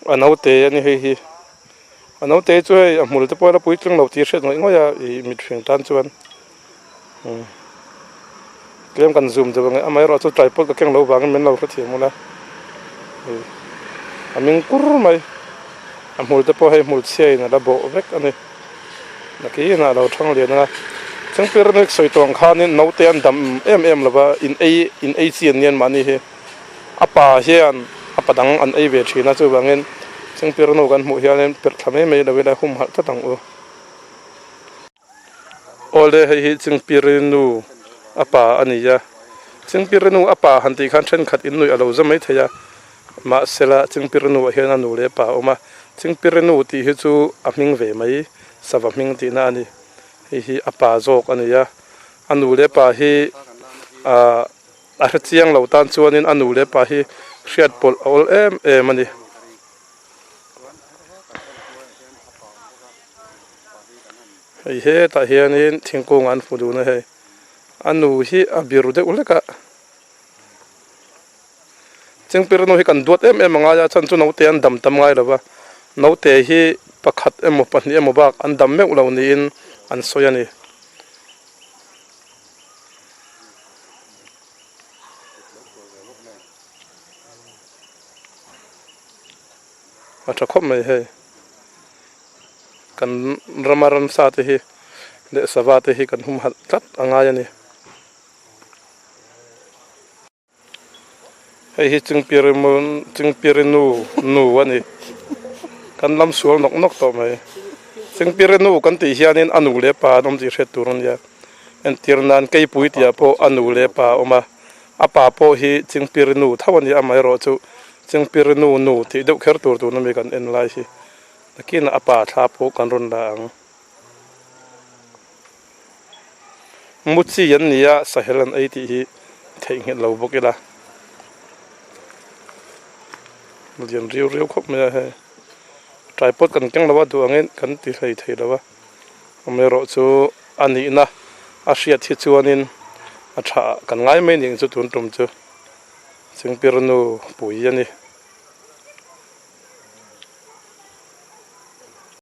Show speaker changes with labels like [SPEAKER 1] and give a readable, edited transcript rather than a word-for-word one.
[SPEAKER 1] A naute a ni hei hi a naute chu hei a hmul te pawh a la puitling lo tih hriat ngawih ngawih a ih mithring tan chuan tlem kan zoom deuh ang e amaherawh chu tripod ka keng lo vangin min lo hrethiam ula ih a ming kur mai a hmul te pawh hei hmul chhia in a la bawh vek a ni nakin ah a lo thang lian ang a changpir nek sawi tawh ang khanin naute an dam em em lova in ei in ei chi an ni an mahni hi. A pa hian a pa dang an ei ve thin a, chuvangin chingpir nu kan hmuh hianin perh thla mai mai lo ila humhalh tlat ang u. Awle hei hi chingpir nu a pa a ni a, chingpir nu a pa han tih khan thenkhat in nuih a lo za mai thei a, mahsela chingpir nu ah hian a nu leh pa a awm a, chingpir nu tih hi chu a hming ve mai sava hming tihna a ni, hei hi a pa zawk a ni a, a nu leh pa hi ahh. A hre chiang lo tan chuanin a nu leh pa hi hriat pawlh a awl em em a ni. Hei hetah hianin thingkung an hmu dun a hei. A nu hi a biru deuh hlek a. Chingpir nu hi kan duat em em a ngai a chuan chu naute an dam tam ngai lo va. Naute hi pakhat emaw pahnih emaw bak an dam meuh lo niin an sawi a ni. A tha khawp mai hei kan rama ramsa te hi leh sava te hi kan humhalh tlat a ngai a ni. Hei hi Chingpirinu nu a ni. Kan lam sual nawk nawk tawh mai. Chingpirinu kan tih hianin a nu leh pa an awm tih hriat tur a nia. Entir nan Keipui tihah pawh a nu leh pa a awm a. A pa pawh hi Chingpirinu tho a ni amaherawh chu Chingpirinu nu tih deuh kher tur tuna mi kan en lai hi. Nakinah a pa thla pawh kan rawn la ang. Muchi an ni a, sahel an ei tih hi theihnghilh lo bawk ila. Lian riau riau khawp mai a hei. Tripod kan keng lo a duh angin kan ti hlei thei lo a. Amaherawh chu a nihna a hriat hi chuanin a tha kan ngai mai ning chu tun tum chu Chingpirnu pui a ni.